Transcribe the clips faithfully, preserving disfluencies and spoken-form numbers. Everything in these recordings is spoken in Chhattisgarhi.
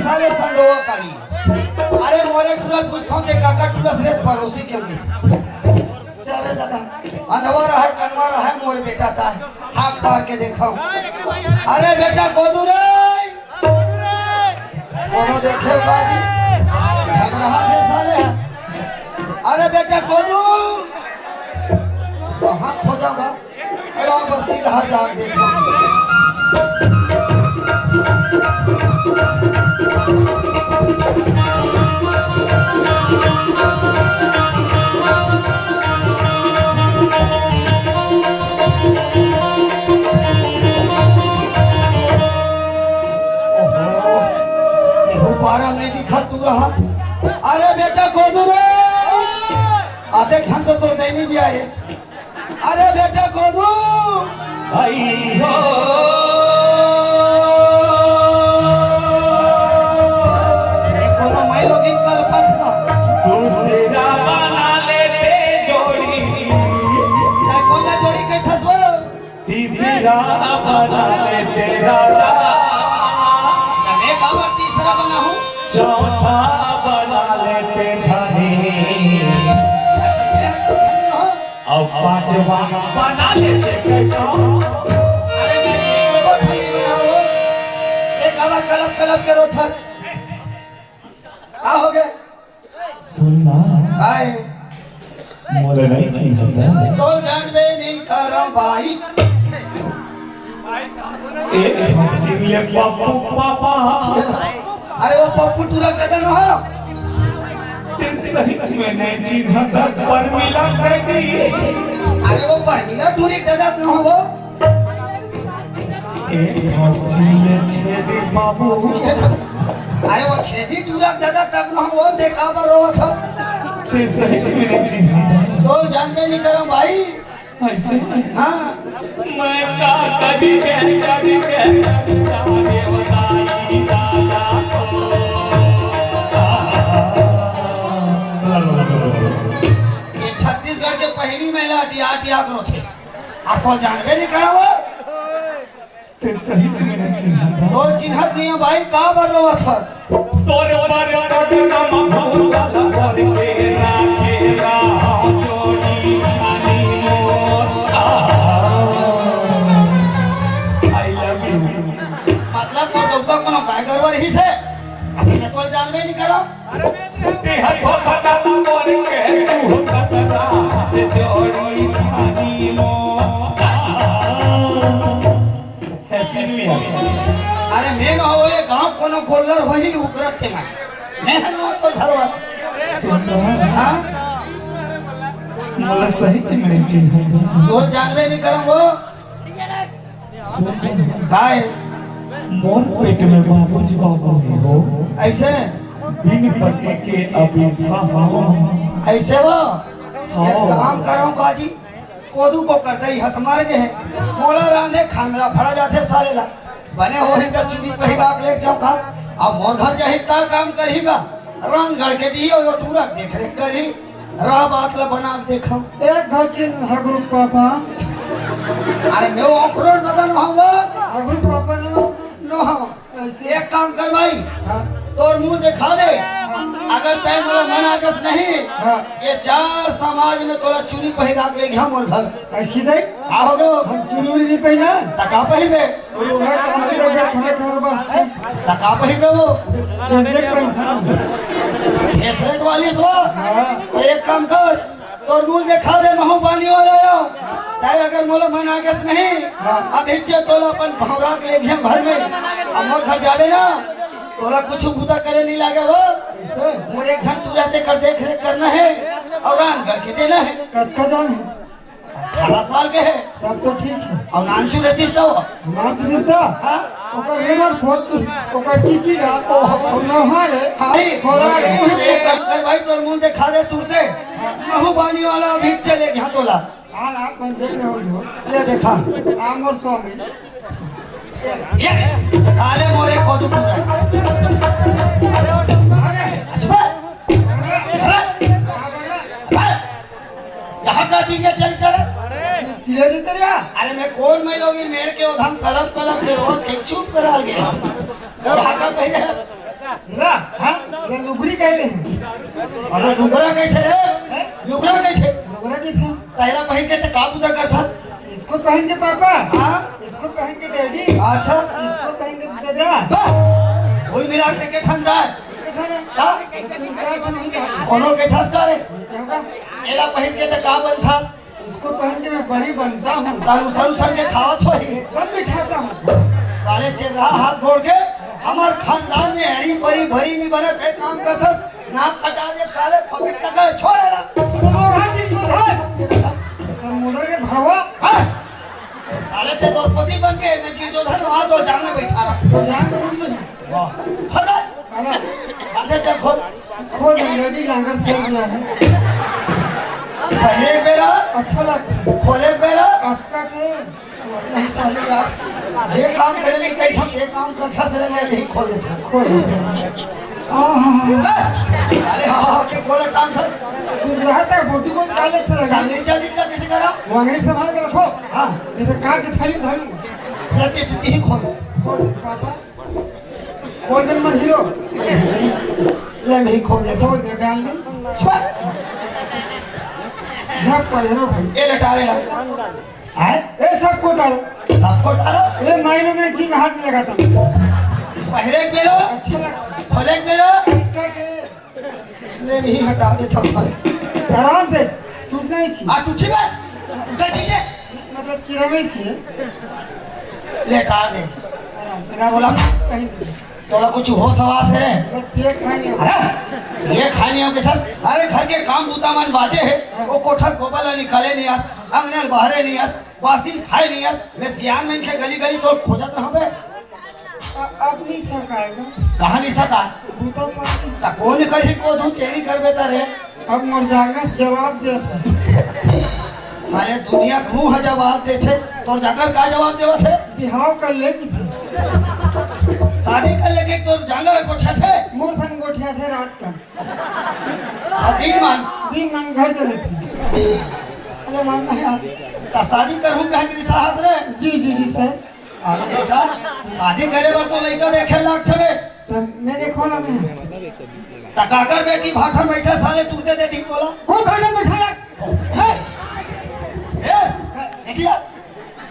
साले संडोवा काढ़ी। अरे मोरे टूरा ल पूछथंव ते काका टूरा सरे परोसी के गई। चल रे दादा, अंधवा रहय, कनवा रहय, मोर बेटा ता हाक पार के देखव। अरे बेटा कोदू रे, कोनो देखे बाजी, झगड़ा थे साले। अरे बेटा कोदू, कहाँ खोजा बा? राम बस्ती डहर जाके देखो। ओहो, एहू पार में दिखत तू रहा। अरे बेटा गोदू रे, आधे घंटे तो देनी भी आए। अरे बेटा गोदू। भाई हो। ये कोनो माई लोगिन कल पस ना। दूसरा बना लेते जोड़ी। ताई कोन ला जोड़ी कहिथस वो? तीसरा बना लेते राजा। तबे काबर तीसरा बनाहूँ? चौथा बना लेते धनी। अब पांचवा बना लेते कैदो। अरे नहीं, वो थली बनाओ। एक आवाज कलप कलप के रोथस। का हो गए? सुन ना। काय? मोला नहीं चिन्हता। तो जानबे नहीं करम भाई। एक चिल्ले पप्पू पापा। अरे वो पप्पू टूरा दादा न हो। ते सही में नहीं चिन्हता परमिला कैदी। अरे वो परमिला टूरी दादा न हो वो। एक चिल्ले छेदी बाबू। अरे वो छेदी टूरा दादा तब न हो वो देखा बर रोवत हस। ते सही में नहीं चिन्हता। तो जानबे नहीं करम भाई। ऐसे? हाँ। मैं का कभी कह, कभी कह, कभी कह, देवताई दादा को। ये छत्तीसगढ़ के पहिली महिला अटिया, अटिया करो थे। अब तो जानबे नहीं करो वो। ते सही में नहीं चिन्हता। तो चिन्हत नहीं हो भाई, का बर रोवत हस? तोरे पर कटना मधुसा भर के राखे राम जोड़ी खानी मोर। I love you। मतलब तो डौका कोनो गाय गरुवा रहिस हे? अभी मैं तो जानबे नहीं करो। ते हथो धना मोर के चूहो कटना जोड़ी खानी मोर। Happy New Year। अरे मैं न हो, ये गांव कोनो गोल्लर होही उकरत ते मैं। मैं न हो तो घर वाला। सुन ना। हाँ? मोला सही चिन्ह नहीं चिन्ह। तो जानबे नहीं करम वो। सुन। काय? मोर पेट में बाबूजी बाबू नहीं हो। ऐसे? बिन पति के अभी था हो। ऐसे वो? हाँ। एक काम करो बाजी। कोदू को कर दई हत मर गे हे। मोला रांधे खान ला फड़ा जाथे साले ला। बने होही त चुरी पहिरा के ले जाऊं का? अब मोर घर जाही त काम करही का? रांध गढ़ के दिही अउ टूरा देख रेख करही। रहा बात ला बना के देखो। एक घचिन हगरू पापा। अरे मैं अखरोट दादा नो हूँ। हगरू पापा नो। नो हूँ। ऐसे? एक काम कर भाई, हाँ। तोर मुंह दिखा दे। हाँ। अगर तय मोला मन आगस नहीं, हाँ। ये चार समाज में तोला चुरी पहिरा के ले गया मोर घर। ऐसी दे? का हो गयो? हम चुरी उरी नहीं पहिना। त का पहिरबे? वो है, काम पूरा घर खाना खाना बस थी। त का पहिरबे वो? ब्रेसलेट पहनता हूँ। ब्रेसलेट वाली सो? हाँ। तो एक काम कर, तोर मुंह देखा दे, महू बानी वाला आयो। ताई अगर मोला मन आगस नहीं, हाँ। अब हिच्चे तोला अपन भौरा के ले गया घर में। अब मोर घर जाबे ना, तोला कुछ बूता करे नहीं लागे हो। कैसे? मोर एक झन टूरा तेकर देख रेख करना है और रांध गढ़ के देना है। कतका जान है? अठारह साल के है। तब तो ठीक है। और नानचू रहतीस तो? नानचू रहता? हाँ। ओकर रेमर फोत, ओकर चीची ना, ओ, ओ, नौहा रे। हाँ। खोरा रे। एक काम कर भाई, तोर मुंह देखा दे तुरते। महू बानी वाला अभी चले गया तोला। हाँ, आप मन देख रहे हो जो। ले देखा। आम और स्वामी। ये, साले मोरे को तो पूरा। अरे। अच्छा। अरे। अरे। अरे। यहाँ का दिन ये चल कर? तिले जी तेरे यहाँ? अरे मैं कौन मैं लोग इन मेड़ के उधम कलम कलम पे रोज के चुप करा गया। यहाँ का पहले ला, हाँ? ये लुगरी कहते हैं। अरे लुगरा कहिथे रे? हैं? लुगरा कहिथे। लुगरा कहिथे। त एला पहिर के त का बुता करथस? इसको पहन के पापा। हाँ? इसको पहन के डैडी। अच्छा। इसको पहन के दादा। वाह! कुल मिला के के ठन दाई? के ठन है? हाँ? तीन चार ठन ही दाई। कोनो कहिथस का रे? क्या होगा? एला पहिर के त का बनथस? इसको पहन के मैं बड़ी बनता हूँ। तालू सरू सन के खावत होही। एकदम मिठाता हूँ। साले चिल्ला हाथ गोड़ के, हमर खानदान में हरी परी भरी नहीं बनत है, काम करथस, नाक कटा दे साले, फकीर तक छोड़ रहा। तो लोग हाथ चीज उधार। ये देखा। तो मुदर के भड़वा। हाँ। साले ते द्रौपदी बन के, मैं चिरजोधन वहाँ तो जान में बैठा रहा। तो जान टूट गई। वाह। फटा। अरे। बांधे ते खोल। खोल दे, लेडी जाकर सो गया है। पहले एक बेरा। अच्छा लगता है। खोले एक बेरा। अस्कट है। नहीं साले यार, जे काम करे नहीं कही हम, ये काम करता सरे ले नहीं खोल देता। खोल दे। आह। अरे हाँ, हाँ, के बोला काम था। तू रहा था, बोटी को निकाले थे लगा। अंग्रेजी चल दिखता किसी करा? वो अंग्रेजी संभाल के रखो। हाँ। ये तो काट के थाली धर लूँ। लगे तो तीन खोल। खोल दे पापा। खोल दे मत हीरो। ले नहीं खोल दे। खोल दे डाल दे। छोड़। झक पर हीरो भाई। ये लटावे लग। आए? ए, सबको डालो। सबको डालो। ए, मायनों में जी में हाथ नहीं लगाता। पहले एक बेरो। अच्छा लगता। खोले एक बेरो। इसका के? ले नहीं हटा दे था भाई। आराम से। टूटना ही चाहिए। आ, टूटी बे? उठा दीजिए। मतलब, चिरा नहीं चाहिए। लेटा दे। आराम से। बोला। कहीं नहीं। तोला कुछ होश हवास है रे? बस ये खाए नहीं। अरे, ये खाए नहीं हो के साथ? अरे, घर के काम बूता मन बाचे है, हाँ। वो कोठा गोबर ला निकाले नहीं आस, अंगना बाहरे नहीं आस, बासिन खाए नहीं आस, मैं सियान में इनके गली गली तो खोजत रहा बे। अ-, अब नहीं सकाएगा। कहाँ नहीं सका? बूता पानी। ता कौन करी को दू तेरी कर बेता रे? अब मोर जांगर जवाब देत हे। साले दुनिया के मुंह ह जवाब देथे, तोर जांगर का जवाब देवत हे? बिहाव कर ले किथे। शादी कर लेके तोर जांगर गोठियाथे? मोर संग गोठियाथे रात का। अउ दिन मान? दिन मान घर चले थे। अरे मान ना यार, त शादी करहूं कहे के साहस रे? जी, जी, जी सर। अरे बेटा, शादी करे बर तो लइका देखे लागथे बे। त मैं देखो ना मैं। त काकर बेटी भाठा में बैठे साले तू दे दे दी बोला। कौन भाठा में बैठा यार? ए, ए, देखिया।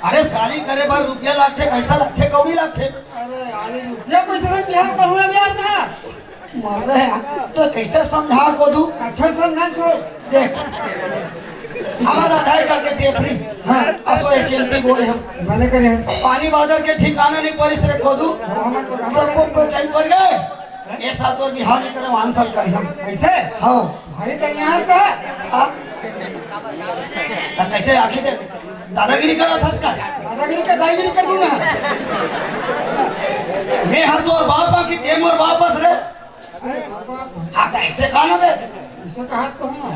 अरे शादी करे बर रुपया लागथे, पैसा लागथे, कौड़ी लागथे। अरे यार, रुपया पैसा से बिहाव करूंगा मैं आज ना। मर रहे हैं। तो कैसे समझा को दू? अच्छा समझा छोड़। देख, हमारा आधार कार्ड के टेपरी। हाँ। असो एचएमटी बोले हम। बने करे हैं। पानी बादल के ठिकाना नहीं परिस रे खोदू। हाँ, हाँ, हाँ। सबको कोई चल पड़ गए। ये साल तो बिहाव नहीं करे, आन साल करी हम। कैसे? हाँ। भारी तैयार था। हाँ। तो कैसे आखिर दे? दादागिरी करा था इसका। दादागिरी का दाईगिरी कर दूंगा। मैं हाँ तोर बाप हाँ कि ते मोर बाप बस रे। अरे बाप। हाँ, तो ऐसे कहा ना बे। ऐसे कहा तो हूँ।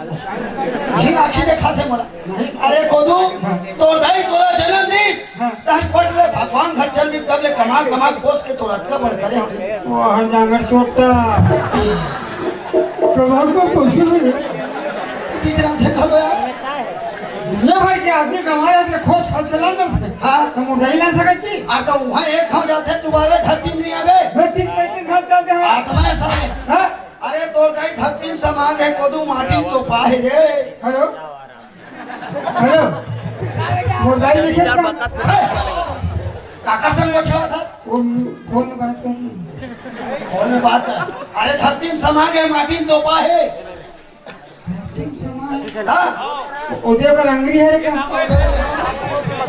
नहीं, आँखी देखा थे मोला। नहीं। अरे कोदू, हाँ। तोर दाई तोला जन्म दीस। हाँ। तहन पट ले भगवान घर चल दी, तब ले कमा कमा पोस के तोर अतका बड़ करे हमरे। वो हर जांगर चोट्टा। प्रभु को कुछ भी नहीं। बीच रात है, खलो यार। दुनिया भर के आदमी कमा रहे थे, खोज खास के लान रहे थे। हाँ। तो मुर्दा ही ला सकत जी। आ तो वहाँ एक ठाव जाते, दोबारा धरती में नहीं आवे। मैं तीस पैंतीस साल चलते हैं। आत्मा है सारे। हाँ? अरे तोर दाई धरती में समा गए, कोदू माटी में तो पाए रे। हेलो? हेलो? मोर दाई लिखे का? काकर संग बचावा था? वो फोन में बात कर रही। फोन में बात कर। अरे धरती में समा गए, माटी में तो पाए। धरती में समा गए। हाँ? वो देव का रंगरी है क्या?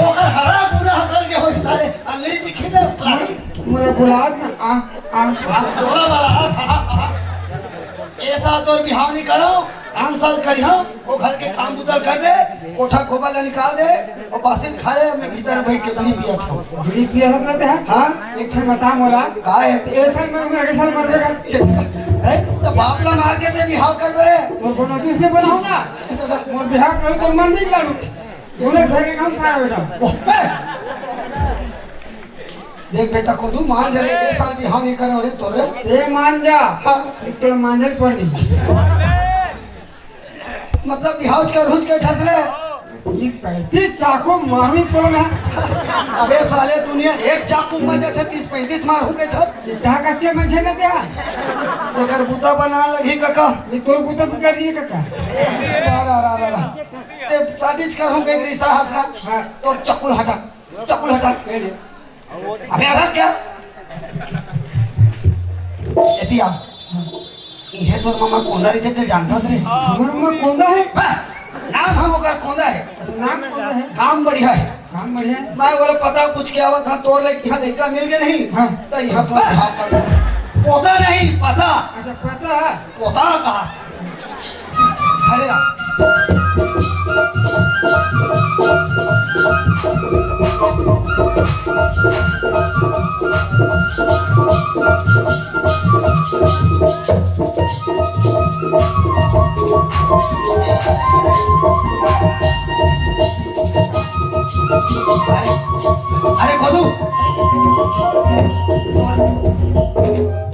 ओकर हरा पूरा हकल के होई सारे, अंगरी दिखी ना, पानी। मोर गुलाब ना, आ, आ। आ, तोरा वाला, आ, आ, आ। ऐसा तोर बिहाव नहीं करो, आन साल करिहा, वो घर के काम बुता कर दे, कोठा गोबर ला निकाल दे, और बासिन खा ले, मैं भीतर बैठ के बीड़ी पिया था। बीड़ी पिया हस ना ते, हाँ? हाँ? एक ठन बता मोला। का है? ते ए साल में, मैं अगले साल मरबे कर। हैं? तो बाप ला मार के ते बिहाव कर बे। मोर कोनो दूसरे बनाऊंगा। मोर बिहाव करूँ तो मन नहीं करूँ। बोले सर के काम सारा बेटा। देख बेटा, कोदू मान जा रे, ए साल बिहाव नहीं करो रे तोरे। ए मान जा। हाँ। चलो मांझल पड़ दी। मतलब बिहाव कर हुच के धस रे। तीस पैंतीस चाकू मारू तो मैं। अबे साले, दुनिया एक चाकू मर जाथे, तीस पैंतीस मारू के छत। चिट्टा कस के मनखे न क्या? ओकर बूता बना लगही कका। नहीं, तोर बूता भी कर दिए कका। रा, रा, रा, रा, रा। ते शादी च करहूं के रिश्ता हंसना। हाँ। तो चकुल हटा, चकुल हटा। ले ले। अबे अलग क्या? एतिया। इहे तोर ममा कोंदा रहिथे, ते जानथस रे? हमर ममा कोंदा हे? बा, नाम हम ओकर कोंदा हे। अच्छा, नाम कोंदा हे? काम बढ़िया हे। काम बढ़िया हे? मैं बोले पता पूछ के आवत हंव, तोर लइका, इहां लइका मिल गे नहीं? हाँ। त इहां तोर भाव कर दो। पोता नहीं, पता। अच्छा, पता। पोता कहा? खड़े रह। अरे, अरे, गोदू,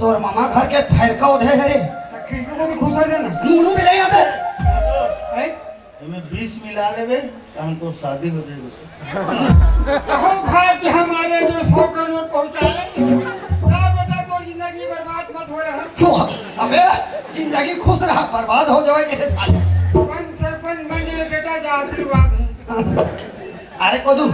तोर, तोर मामा घर के फैरका ओधे हे रे। खिड़की को भी खुसर देना। मुंह भी ले अबे। हैं? एमे बीस मिला लेबे, तहन तो शादी हो जाएगी। कहो भाई कि हमारे जो सौ करोड़ पहुंचा रहे, ना बेटा, तो जिंदगी बर्बाद मत हो रहा। अबे, जिंदगी खुश रहा, बर्बाद हो जावे जैसे साले। पंच सरपंच बन गए बेटा, जा आशीर्वाद है। अरे कोदू,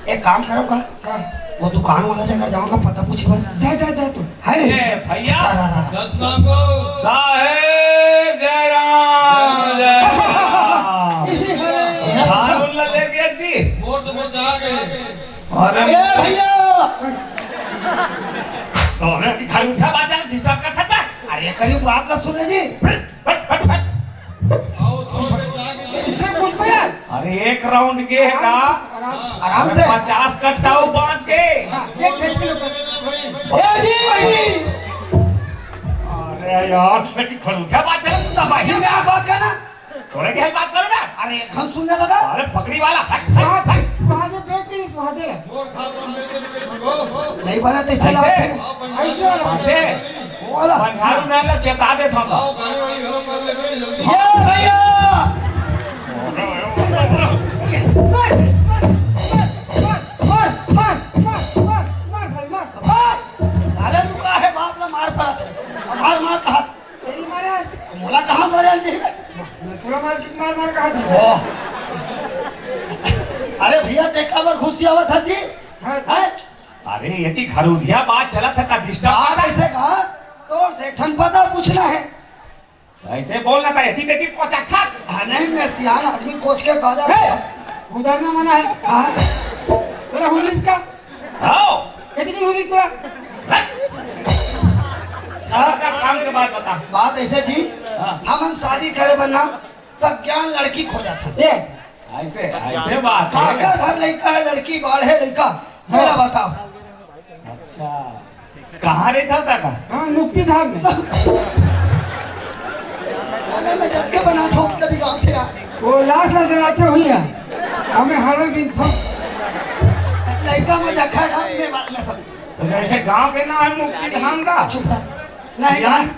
एक काम करो का? का? वो दुकान वाला जगह जाओ का, पता पूछे बर। जा, जा, जा तू। है रे? ए, भैया। रा, रा, रा। सतनाम को। साहेब जय राम, जय राम। अरे, धान उन ला लेके जी। मोर तो मोर जा गए। अरे ए भैया। तो अबे घर उठा बात, disturb कर सकता। अरे करीब बात ला सुन ले जी। हट, हट, हट। इसने कुछ भी यार। अरे एक round के हे का? आराम, आराम से। पचास कट्टा हो पांच के। हाँ, ये छह किलो का। ए जी। अरे यार, ये खड़ूठा बात है, तो भाई में आप बात करना। थोड़े के बात करो ना। अरे एक घन सुन जा दादा। अरे पकड़ी वाला, हट, हट, वहाँ, हट। वहाँ से बैठ के इस वहाँ दे। नहीं बना तो इसे ऐसे? लाओ। ऐसे वाला। पाछे। बोला। बंधारू ना ला, चेता दे थम। आओ, गाड़ी वाड़ी घरों कर ले, जल्दी। हो भैया। मार, मार, मार, मार, मार, मार, मार, मार, मार, मार, मार, मार, मार। साले रुका है, बाप ना मार पड़ा था। मार, मार कहा। तेरी मारे आज। मोला कहाँ मारे आज जी? मैं तोला मार, मार, मार कहा था। ओ। अरे भैया, देखा बर खुशी आवत है जी। हाँ। हैं? अरे, यदि घरोधिया बात चलत हे, त disturb बात करता। ऐसे कहा, तो सेठन पता पूछना है। ऐसे बोलना था, यदि देखी कोचक था। हाँ, नहीं, मैं सियान आदमी, कोच के कहा जाता है। उधर ना मना है। हाँ। तेरा हुलिस का? आओ। कभी नहीं हुलिस का? हाँ। का काम के बात बता। बात ऐसे जी, हाँ। हमन शादी करे बर ना, सब ज्ञान लड़की खोजत हे। ए, ऐसे, ऐसे बात है। काकर घर लइका है, लड़की बाढ़े लइका, मेरा बताओ। अच्छा, कहाँ रहता था का? हाँ, मुक्ति धाम में। अरे, मैं जब के बना था, उतने भी गाँव थे यार। वो लाश नजर आते हुई है। हमें हड़ल बिन था। लइका में जखा है ना, मैं बात में सब। तो जैसे गाँव के नाम है मुक्ति धाम का? चुप रह। नहीं, यार। नहीं।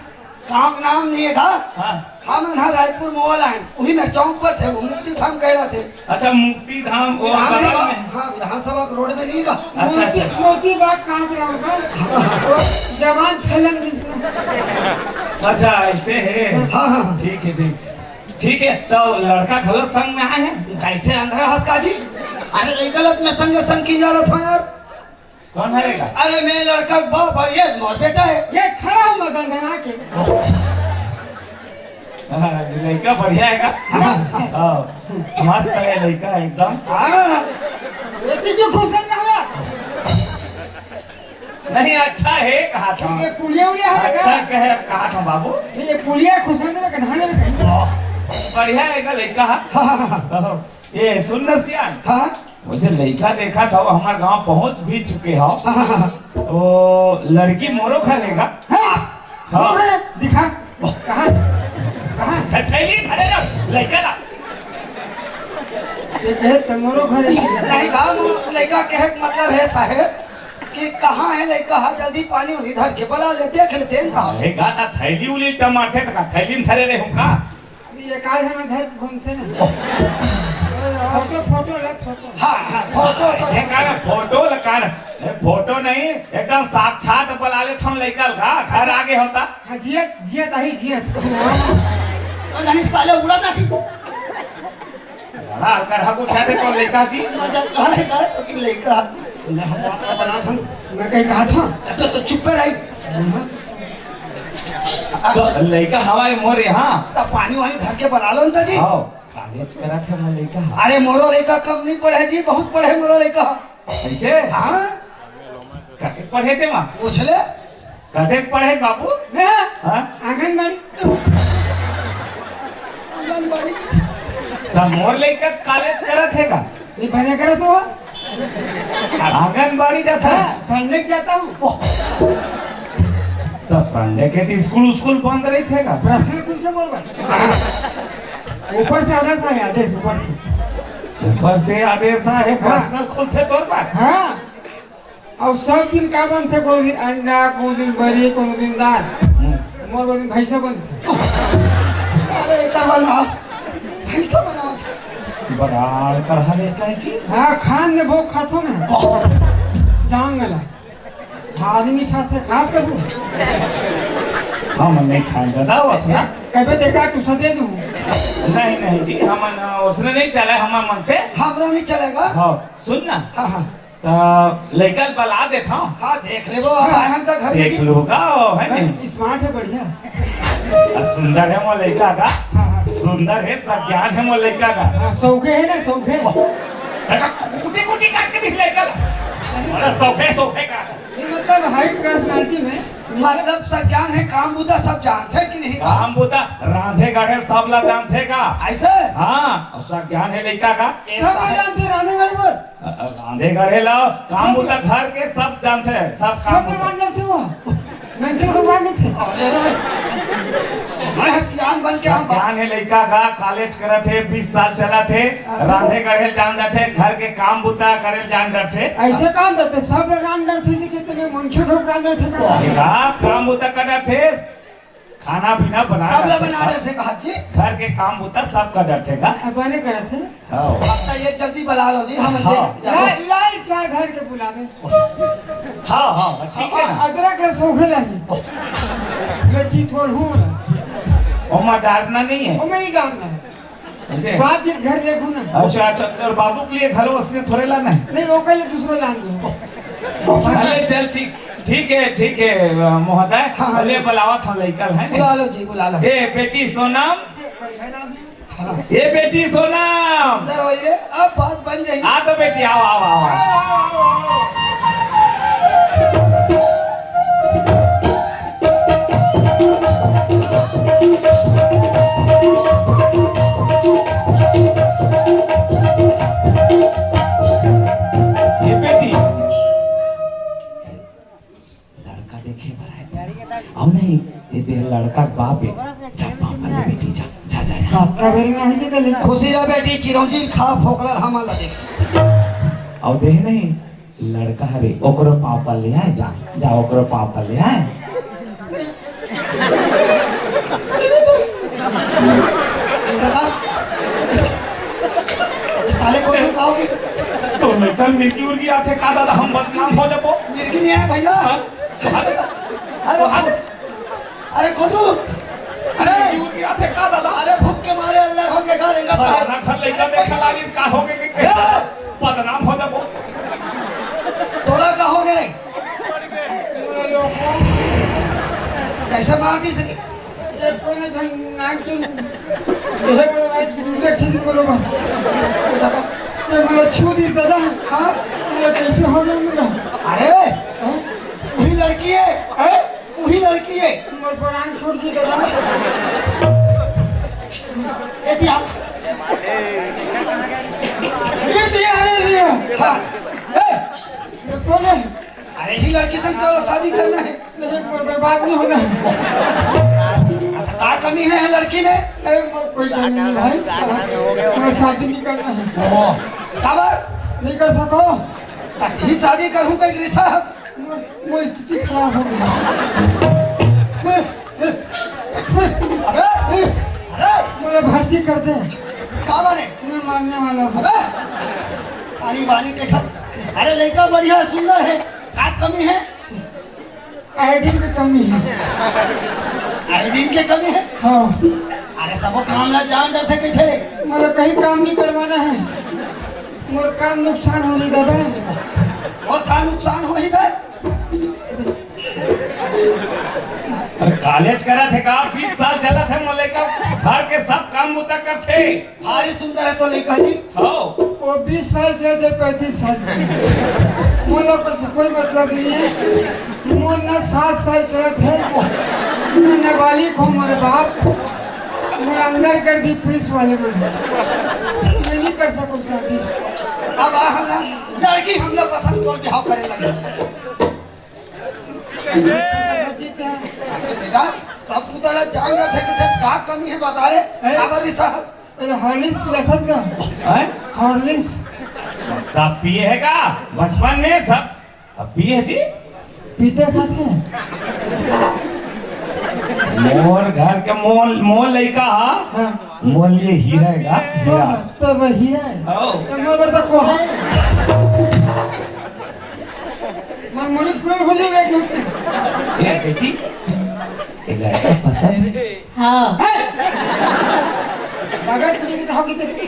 गाँव के नाम नहीं है का? हाँ। हम यहाँ रायपुर मोहल आए, वही में चौक पर थे, वो मुक्ति धाम कह रहे थे। अच्छा, मुक्ति धाम, वो विधानसभा, बगल में। हाँ, विधानसभा के रोड में नहीं का? अच्छा, मोती, अच्छा। मोती बाग कहाँ पे रहा होगा? वो जवान छलन जिसमें। अच्छा, ऐसे है। हाँ, हाँ, हाँ। ठीक है, ठीक। ठीक है, तो लड़का घलो संग में आए हैं? कैसे अंधरा हंस का जी? अरे, लइका लत में संग, संग की जा रहा था यार। कौन हरेगा? अरे, मैं लड़का के बाप और ये मोर बेटा है। ये खड़ा हूँ मैं गंगना के। हाँ, लइका बढ़िया है का? हाँ। हाँ, मस्त है लइका एकदम। हाँ। ये तो जो खुश है ना हुआ। नहीं, अच्छा है कहा था। ये पुलिया उलिया है अच्छा का? कहे कहा था बाबू। ये पुलिया खुश है ना, कन्हा ने भी कहीं। बढ़िया है का लइका? हाँ, हाँ, हाँ। हाँ। ए, सुन न सियान। हाँ। मुझे लइका देखा था, वो हमारे गांव पहुंच भी चुके हो। हाँ, हाँ, हाँ। वो लड़की मोरो खा लेगा। हाँ। हाँ। मोरो खा ले, दिखा। कहाँ? कहाँ? थे-, थैली भरे ना, लइका ला। ये कहे तो मोरो घर है। नहीं, गाँव में लइका कहे के मतलब है साहेब कि कहाँ है लइका, हाँ, जल्दी पानी उनी धर के बला ले, देख ले, देन कहाँ। लइका था थैली उली टमाटर का, थैली में धरे रहे हूँ का? ये काल है, मैं घर के घूमते ना। फोटो, फोटो ला, फोटो। हाँ, हाँ, फोटो तो ये का फोटो ला का? ए, फोटो नहीं, एकदम साक्षात बला लेथन लइका ल का, घर आगे होता। हाँ, जियत, जियत आही, जियत। तो नहीं, साले उड़ा नहीं। बड़ा हल्का रहा, पूछा थे कौन लइका जी? मजाक कर रहा है, तो कि लइका। मैं हम बात का बना था। मैं कहीं कहा था? तो, तो चुप रही। तो लइका हवा है मोर यहाँ। तो पानी वानी धर के बना लो ना जी। हाँ, कॉलेज करा थे मोर लइका। अरे, मोरो लइका कम नहीं पढ़े जी, बहुत पढ़े मोरो लइका। ऐसे? हाँ। कतेक पढ़े ते माँ? पूछ ले। कतेक पढ़े बाबू? मैं? हाँ? आंगनबाड़ी। आंगनबाड़ी। त मोर लइका कॉलेज करत हे का? ये बने करत हो? आंगनबाड़ी जात हे? हाँ, संडे के जाता हूँ। त संडे के त स्कूल, स्कूल बंद रहिथे का? प्रश्न पूछे बोल बा। ऊपर से आदेश आए, आदेश ऊपर से। ऊपर से आदेश आए, हाँ। पर्सनल खुलथे तोर बात। हाँ। अउ सब दिन का बनथे? कोनो दिन अंडा, कोनो दिन बरी, कोनो दिन दाल। हम्म। मोर वो दिन भैंसा बनथे। अरे, एकर बनाओ। भैंसा बनाओ। बड़ा कढ़ा लेता है जी। हाँ, खान में भोग खाथो ना। जांग ला। आदमी खाथे, खास कर तू। हम नहीं खाएंगे ना, वसना। कबे देखा, तुसा दे दूं। नहीं, नहीं जी, हम न, वसने नहीं चला, हमारे मन से। हमरा नहीं चलेगा। हाँ, सुन ना। हाँ, हाँ। त लइका ल बला देथव। हाँ, देख लेबो, अब आए हम त घर में देख जी। लूगा, है नहीं? नहीं, स्मार्ट है, बढ़िया। आ, सुंदर है मोर लइका का। हाँ, हाँ। सुंदर है, सज्ञान है मोर लइका का। हाँ, सौखे है ना, सौखे। देखा, कुटी कुटी करके दिख लइका ला। अरे, सौखे, सौखे का। ये मतलब हाई पर्सनालिटी में। मतलब सज्ञान है, काम बुता सब जानथे कि नहीं? काम बुता रांधे गढ़े सब ला जानथे का? ऐसे? हाँ, अउ सज्ञान है लइका का। सब ला जानथे रांधे गढ़े बर। अ, अ, रांधे गढ़े ला, काम सब बुता घर के सब जानथे, सब काम सब बुता। मान लेथे वो। मैं तो को मान लेथे। अरे रे। मैं सियान बन के हम सज्ञान है लइका का, कॉलेज करत हे, बीस साल चलत हे, अरे। रांधे गढ़े ल जान जाथे, घर के काम बुता करे ल जान जाथे। ऐसे काम देते, सब रांध डरथे जी, कितने मनखे लोग रांध डरथे का? का काम बुता करत हे, खाना पीना बना सब ला डरथे, बना सब। डरथे का जी? घर के काम बुता सब कर डरथे का? अब बने करत हे। हाँ। अब तो ये जल्दी बुला लो जी, हम हाँ। देख जाओ। लाल, लाल चाय धर के बुलावे। हाँ, हाँ, ठीक है ना? अदरक ले सोखे लागी। मैं चिथोल हूँ ना। ओमा डालना नहीं है। ओ, मैं नहीं डालना है। ऐसे? बाप जी घर ले घूम ना। अच्छा, अच्छा, और बाबू के लिए घर वसने थोड़े लाना है? नहीं, वो पहले दूसरा लान दो। अरे चल, ठीक, ठीक है, ठीक है, अ, महोदय। हाँ, हाँ। ले बुलावा था, लइका ल है। बुला लो जी, बुला लो। ए बेटी सोनम। हाँ। ए बेटी सोनम। सुंदर होई रे, अब बात बन जाई। आ तो बेटी, आओ, आओ, आओ, आओ। ये बेटी, लड़का देखे बर आए। अउ नहीं, ये दे लड़का के बाप है। जा, पापा ले बेटी, जा, जा, जा, जा। काका बेर में आई जे कल। खुशी रह बेटी, चिरौंजी खा, फोकरा हमन ला देख। अउ देह नहीं, लड़का हरे, ओकरो पाँव पर ले आए, जा, जा, ओकरो पाँव पर ले आए। दादा, ये साले को क्यों कहोगे? तो मैं कल मिर्गी उर्गी आथे का दादा, हम बदनाम हो जाबो। मिर्गी नहीं आया भैया। हाँ? अरे, अरे, अरे, अरे, खोदू। अरे, मिर्गी उर्गी आथे का दादा? अरे, भूख के मारे अंदर हो गया, गाल एंगा। फलाना घर लइका देखे लागिस, का हो गए के? ए! बदनाम हो जाबो। तोला का हो गए रे? कैसे मार दी सके? ये कोने धन नाक चुन। ये बोलो भाई, गुरु का चीज बोलो भाई। ये दादा। ये बोलो छू दी दादा। हाँ? ये कैसे हो गया मेरा? अरे, हाँ? वही लड़की है। हाँ? वही लड़की है। मोर प्राण छोड़ दी दादा। ये दिया। ये दिया, अरे दिया। हाँ। ए, ये कौन है? अरे, ही लड़की से तो शादी करना है। नहीं, मोर बर्बाद नहीं होना है। अब का कमी है लड़की में? अरे, मोर कोई कमी नहीं भाई। मोर शादी नहीं करना है। ओहो, तब? नहीं कर सको। तब ही शादी करूँ, कोई रिश्ता है? मोर, मोर स्थिति खराब हो गई। अबे, अरे, मोला भर्ती कर दे। काबर हे? मैं मारने वाला हूँ। अबे, आनी बानी के खस। अरे, लइका बढ़िया हे, सुंदर हे, का कमी हे? आयोडीन के कमी हे। आयोडीन के कमी हे? हाँ। अरे, सबो काम ला जान डरथे कहिथे रे। मोला कहीं काम नहीं करवाना हे, मोर काम नुकसान होही दादा। वो का नुकसान होही बे? अरे, कॉलेज करत हे का? बीस साल चलत हे, मोर लइका घर के सब काम बुता करथे। भारी सुंदर हे तो लइका जी। हाँ। वो बीस साल से, जे पैंतीस साल से। मोला ओकर से कोई मतलब नहीं हे। मोर ना सात साल चलत हे। मैं नाबालिग हूँ, मोर बाप। मोर अंदर कर दी पुलिस वाले मन। मैं नहीं कर सकूँ शादी। अब आ हम ना, लड़की हम लोग पसंद कर बिहाव करे लगे। अरे बेटा, सब पुता ला जान जाथे कि तेरे का कमी हे, बता रे। हैं? काबर रिसाहस? अरे हॉर्लिक्स पिलाथस का? हैं? हॉर्लिक्स। सब पिए हे का? बचपन में सब अब पिए हे जी? पीते खाते हैं। मोर घर के मोल, मोल लइका हा। हाँ। मोर लिए हीरा हे का? हीरा। तो, तो वह हीरा हे। ओ। तो मैं बता को हे। मन मुड़ी पूरा हो जाएगा एक मिनट। ए बेटी, ए लड़का पसंद हे? हाँ। हे! बगैर तुझे नहीं तो होगी तेरी।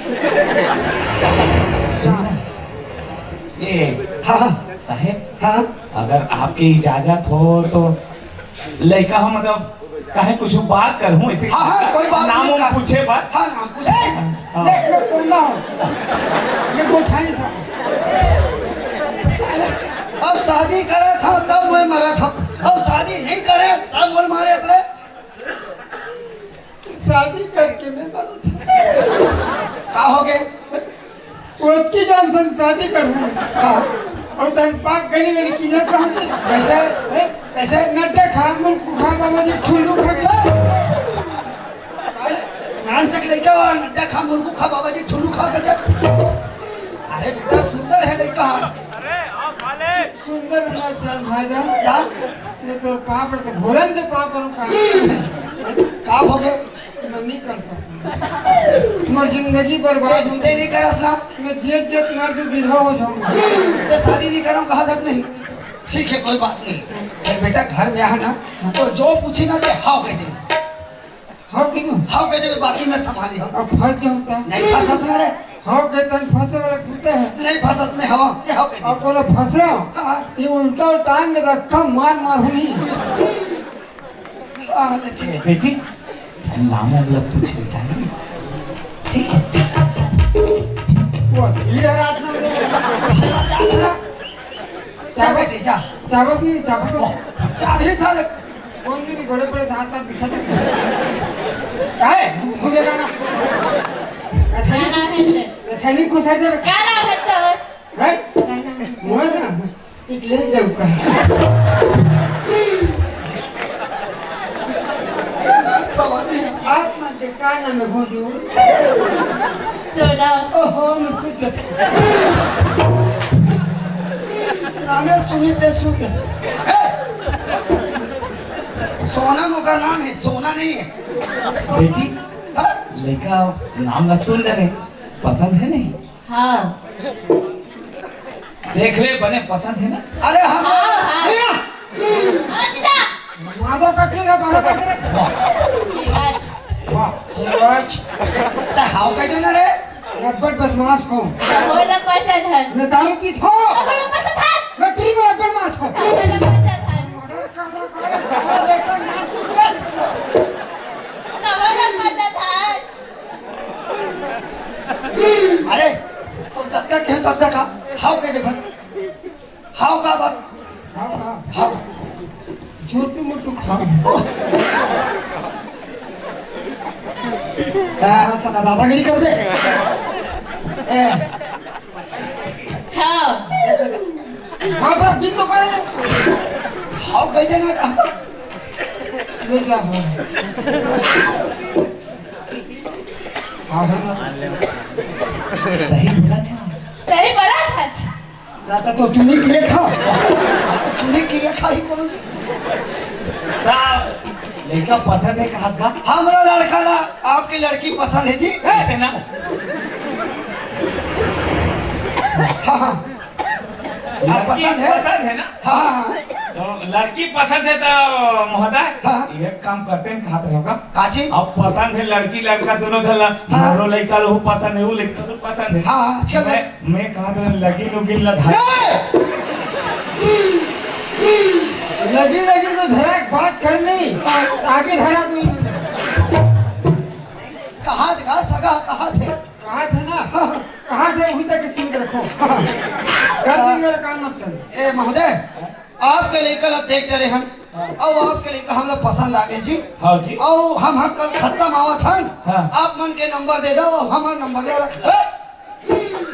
सुन ना। ए, हाँ, हाँ। साहेब, हाँ। अगर आपके इजाजत हो तो लइका हम मतलब काहे कुछ बात करहूँ ऐसे हाँ, हाँ, कोई बात नाम नहीं, वाम का- पूछे बर। हाँ, नाम पूछे। हाँ। देख लो, कौन ना हो। ये गोठाई सा। अब शादी करे था तब मैं मरा था, अब शादी नहीं करे तब मैं मारे थे। शादी करके मैं मरा था। का हो गए? ओतकी जान संग शादी करहूँ। हाँ। अउ तन पाक गली गली की जात रहते। कैसे? हैं? कैसे? नड्डा खा, मुर्कू खा, बाबा जी ठुल्लू खा के। साले, नान चक लइका हो, नड्डा खा, मुर्कू खा, बाबा जी ठुल्लू खा के। अरे बेटा, सुंदर हे लइका। सुंदर मत जान भाई जान। का? मैं तो पाप रखते, घोरन दे पाप रखा। का हो गए? मैं नहीं कर सकता। मोर जिंदगी बर्बाद हो तेरी करस ना। मैं जेत जेत मर के विधवा हो जाऊंगा। ते शादी नहीं करूं, कहा दस नहीं। ठीक है, कोई बात नहीं। फिर बेटा घर में आना, तो जो पूछी ना, ते हाव कह दे। हाव कह दूं? हाव कह दे, बाकी मैं संभाली हूँ। अब फंस जाऊं तो? नहीं फंसस ना रे। हाव कह तन फंसे वाला कुत्ता है। नहीं फंसस में हवा, ते हाव कह दे। अब बोला फंसे हो? हाँ। ये उल्टा टांग के धक्का मार मार हुई। हाँ, ले ठीक है। बेटी, नाम वाम ला पूछ ले जाने। ठीक है, अच्छा। वो धीरे रात में जा बेटी, जा। चाबस नहीं, चाबस नहीं। चाबी साले। कौन दिन बड़े बड़े दांत दांत दिखा दे। काय? मुझे गाना। अच्छा, क्या नाम है तेरा? अच्छा, नहीं कुछ है तेरा। क्या नाम है तेरा? हैं? क्या नाम है? मोर ना? एक ले जाऊ का। आप मन के का नाम है हुजूर? सोना। ओहो, मैं सुन के नामे सुनी ते सुन के। सोना मोका नाम है, सोना नहीं है। बेटी, हाँ? लइका नाम ला सुन ले रे, पसंद है नहीं? हाँ। देख ले, बने पसंद है ना? अरे हम हाँ, हाँ। भैया। हाँ, जीजा। मारो कटले ना, मारो कटले। वाह। शिवराज। वाह, शिवराज। ते हाव कह देना रे। रब्बड़ बदमाश को। बोला पैसा धर। मैं दारू पी था। बोला पैसा धर। मैं फ्री में रब्बड़ मार था। बोला पैसा धर। मर्डर कर दो, कर दो, साला बेटा, ना तू कर। बोला पैसा धर। अरे, तो जतका कहे ततका खा, हाव कह दे भाई। हाव का बस? हाव, हाव। हाव। छोटू मोटू खाव। हाँ, हाँ, तो दादागिरी कर दे। ए। हाँ। हाँ, बड़ा दिन तो कर। हाव कह देना का। ये क्या हो? हाँ, हाँ, हाँ। सही बोला था। सही बोला था। दादा तो चुनी की लेखा। चुनी की लेखा ही कौन? ता लड़का पसंद है कहा का? हमरा लड़का ला आपके लड़की पसंद है जी। ऐसे ना। हाँ, हाँ। आप लड़की पसंद है? पसंद है ना? हाँ, हाँ, हाँ। तो लड़की पसंद है तो महोदय, हाँ। एक काम करते हैं, कहा रहे होगा। काची? अब पसंद है लड़की लड़का दोनों झन ला, हाँ। मोरो लड़का लो पसंद है, वो लड़का लो पसंद है। हाँ, हाँ, चल। मैं, मैं कहा था लगी लुगी ला धार। ए! लगी लगी तो धरा के बात कर नहीं, आगे धरा तू। कहा था सगा, कहा थे? कहा थे ना? कहा थे, वहीं तक सीमित रखो। कर देंगे वाला काम मत करो। ए महोदय, आपके लइका ला देख डरे हन, अउ आपके लइका हमला पसंद आ गए जी। हाँ जी। अउ हम, हम कल खत्ता म आवत हन, हाँ। आप मन के नंबर दे दो, हमार नंबर ले रख।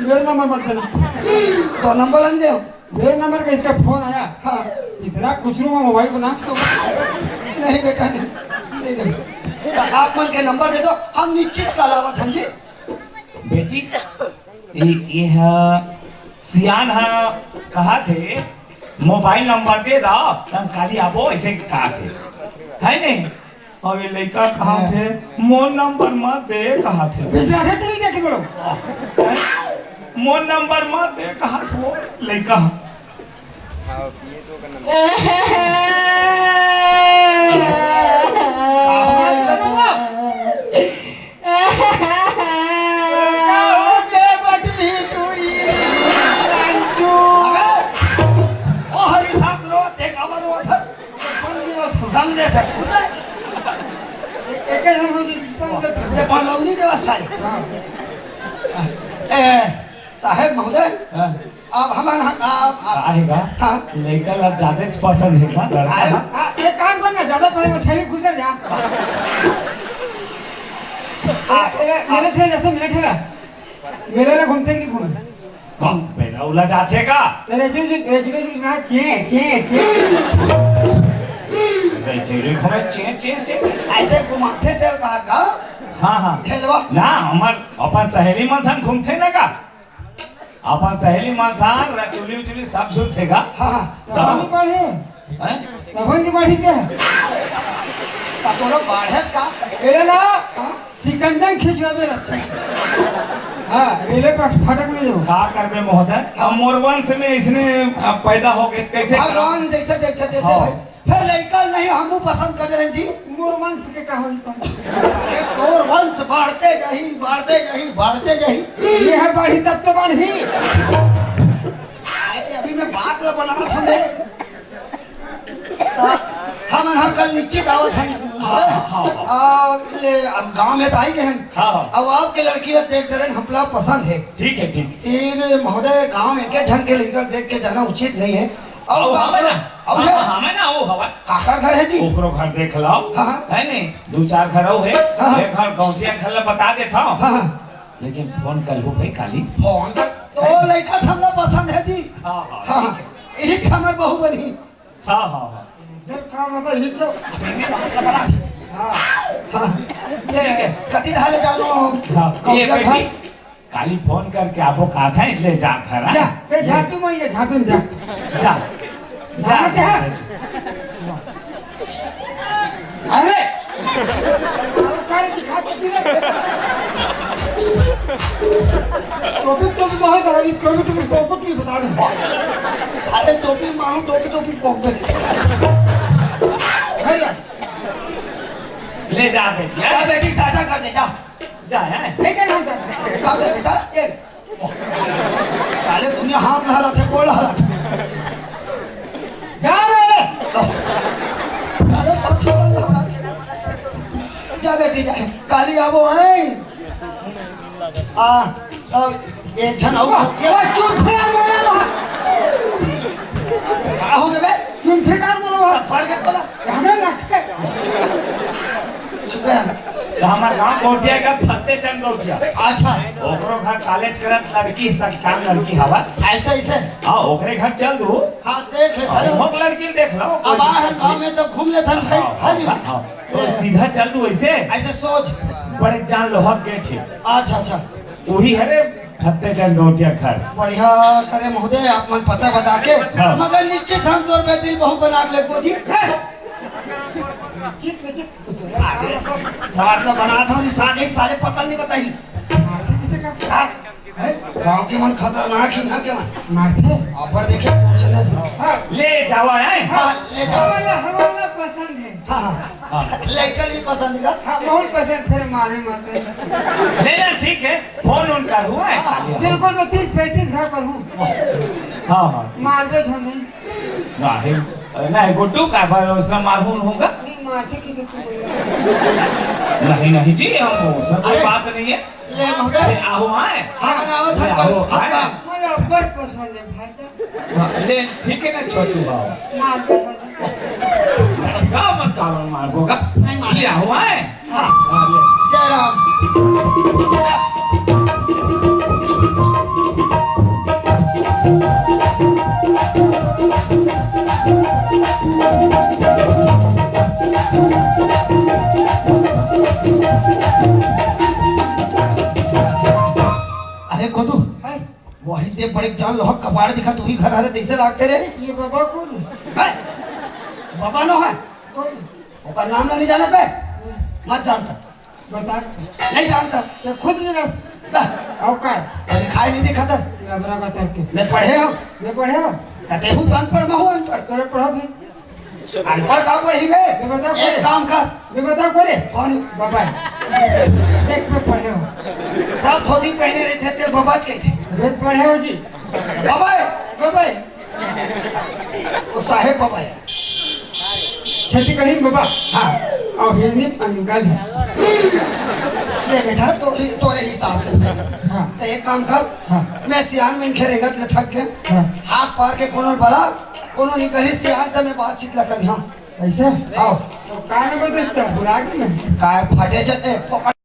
मेरा नंबर मत देना। तो नंबर ला नहीं दे। मेरे नंबर का इसका फोन आया। हाँ। इतना कुछ मोबाइल बना। नहीं बेटा, नहीं, नहीं दे। तो आप मन के नंबर दे दो, हम निश्चित कल आवत हन जी। बेटी, ये, ये हा, सियान हा, कहा थे, मोबाइल नंबर दे दा, हम काली आबो, ऐसे कहा थे, है नहीं? और ये लड़का कहा थे, मोर नंबर मत दे, कहा थे। बेचारा टूरी देखे बोलो। मोर नंबर मत दे, कहा थे वो लड़का। का हो गया इनका तुम? का हो गया बटनी टूरी, रंचू? अबे, ओ हरी साहब रो, देख अब रो था। संग देवा था। संग दे था। एक, एक हम संग दे था। ये कौन लोग नहीं देवा सारे? हाँ। ए, साहेब महोदय, हाँ। आप हमारे यहाँ, आप, आप काहे का? हाँ। लइका ला ज्यादा पसंद है का लड़का अरे, ला? हाँ, एक काम करना, ज्यादा पहले वो ठेले घुस जा। आ, ए, मेरे ठेले जैसे मेरे ठेला। मेरे ला घूमते कि नहीं घूमे? कौन? मेला उला जाथे का? तेरे जो, जो, जो, जो, जो, ना, चे, चे, चे। अरे, चेरी घूमे, चे, चे, चे। ऐसे घुमाथे तेल कहा का? हाँ, हाँ। ठेलवा। ना, हमार अपन सहेली मन संग घूमथे ना का? अपन सहेली मन संग रचुली उचुली सब झूलथे का? हाँ, हाँ। तभन नहीं पढ़े। हैं? तभन नहीं पढ़ी से। का तोला बाढ़स का? एरे ना, हाँ? सिकंदन खिंचवावे अच्छा। हाँ, रेले पर फटक नहीं जाओ। का करबे महोदय? हम मोर वंश में इसने, अ, पैदा हो गए, कैसे भगवान जैसे, जैसे देते हाँ। भाई। फिर लड़का नहीं, हमू पसंद कर रहे हैं जी। मोर वंश के का होई पर? अरे, तोर वंश बढ़ते जाही, बढ़ते जाही, बढ़ते जाही। ये है बढ़ी तब तो बढ़ी। अरे, अभी मैं बात ला बना था मैं। त हमन ह कल निश्चित आवत हन। हाँ, हाँ, हाँ। आ, ले, अब गांव में त आई गए हन। हाँ, हाँ। अब आपके लड़की ला देख डरे हन, हमला पसंद है। ठीक है, ठीक। फिर महोदय, गांव में एक झन के लड़का देख के जाना उचित नहीं है। अउ अउ हवे ना, अउ अउ है। हवे ना, अउ हवे। काकर घर है जी? ओकरो घर देख लाओ। हाँ, हाँ। है नहीं, दू चार घर अउ है। हाँ, हाँ। एक घर गौंटिया घर ला बता देता हूँ। हाँ, हाँ। लेकिन फोन कर लूँ भाई काली। फोन कर, तो लड़का हमला पसंद है जी। हाँ, हाँ, हाँ, ठीक हाँ। है। इही हमर बहू बनी। हाँ, हाँ, हाँ। इधर का मतलब ये सब हाँ। हाँ। ले, कति ढाले जानो, हाँ, ये कौन बेटी, घर? काली फोन करके आपको कहा था, इसलिए जा घर, हाँ? जा, ए, झांपी में ये, झांपी में जा। जा। जा। जाना क्या है? अरे! अरे, काली दिखा दो, फिर। टोपी, टोपी बहुत है, अभी टोपी, टोपी, टोपी, टोपी बता दो। साले टोपी मारो, टोपी, टोपी पोक पे। है ना? ले जा बेटी, जा बेटी, टाटा कर दे, जा। जा, है? ठीक है, हम जा। कर दे बेटा। ये। साले दुनिया हाथ ला हालत है, गोड़ हालत। जा रे। अरे, पक्षी वाले हालत। जा बेटी, जा। काली आबो है। आ, अब एक झन अउ वाह, भूतिया। वाह, चुप थे यार, बोला ना। का हो गए बे? चुप थे यार, बोला वाह। पड़ गए बोला। यहाँ रख के। चुप है। तो हमार गांव गौटिया का फतेह चंद गौटिया। अच्छा। ओकरो घर कॉलेज करत लड़की, सख्यान लड़की हवा। ऐसा, ऐसा। हाँ, ओकरे घर चल दू। हाँ, देख ले, हाँ, अरे। मोक लड़की देख लो, अब कोई आ है दिक्कत गांव नहीं। में तो घूम ले थन भाई, हाँ, है नहीं? हाँ, हाँ। तो ए। सीधा चल दू ऐसे। ऐसे सोच। बड़े जान लो हक गए थे। अच्छा, अच्छा। वही हरे फतेह चंद गौटिया घर। बढ़िया करे महोदय, आप मन पता बता के। हाँ। मगर निश्चित हम तोर बेटी बहू बना के लेबो जी। हैं? चित में चित। अरे, बात तो बना था, निशान ही साले पकड़ नहीं बताई। मारथे किसे का? हाँ? हैं? गाँव के मन खतरनाक ही ना के मन। मारथे? अबर देखे, पूछने से। हाँ। ले जावा है। हाँ, ले जावा। हमारा, हमारा पसंद है। हाँ, हाँ। हाँ। लड़का भी पसंद है। हाँ, बहुत पसंद, फिर मारे मारते। ले ना, ठीक है, फोन उन कर हुआ है। हाँ, बिल्कुल, मैं तीस पैंतीस घर पर हूँ। हाँ, हाँ, ठीक। मार दो हमें। नहीं, नहीं, गुड्डू का बार उसने मारहून होगा? नहीं, मारथे किसे तू बोल रहा है? नहीं, नहीं जी, हम उसमें कोई अरे! बात नहीं है। ले, महोदय। अरे, आओ आए। हाँ, आओ, ले, आओ, आओ, आए। हाँ। बोलो, बहुत पसंद है भाई साहब। हाँ, ले, ठीक है ना, छोटू बाबू? मार दो, मार दो। का मत कावन मार होगा? नहीं मार। ले, आओ आए। हाँ। हाँ, ले। जय राम। अरे गोदू, हैं? वही दे बड़े जान लोहा कबाड़ दिखा, तू ही घर हरे, तैसे लागते रे। ये बाबा कौन? हैं? बाबा नो है। कौन? ओकर नाम ला नहीं जाना पे? हम्म। मत जानता। बता। नहीं जानता। तो खुद नहीं रस। बा। और का? तो लिखाई नहीं दिखा था। रबरा बता के। मैं पढ़े हूँ। मैं पढ़े हूँ। तो देखू तो अनपढ़, मैं हूँ अनपढ़। तोरे पढ़ो भी। अनपढ़ का पढ़ी बे? मैं बता एक करे। काम कर। मैं बता करे। कौन? बाबा। देख मैं पढ़े हूँ। सब धोती पहने रहे थे, तेरे बाबा के थे। मैं पढ़े हूँ जी। बाबा। बाबा। वो साहेब बाबा है। छत्तीसगढ़ी में बाबा। हाँ। और हिंदी में अंकल है। ले बेटा, तो, तोरे हिसाब से सही। हाँ। तो एक काम कर, हाँ। मैं सियान में खेरेगा, ले थक गया। हाँ। हाथ पार के कोनो बला, कोनो नहीं कही सियान, तो मैं बातचीत ला करी, हाँ। ऐसे? हाँ। तो का नाम है इसका? बुला के मैं। काय फटे चते, पकड़।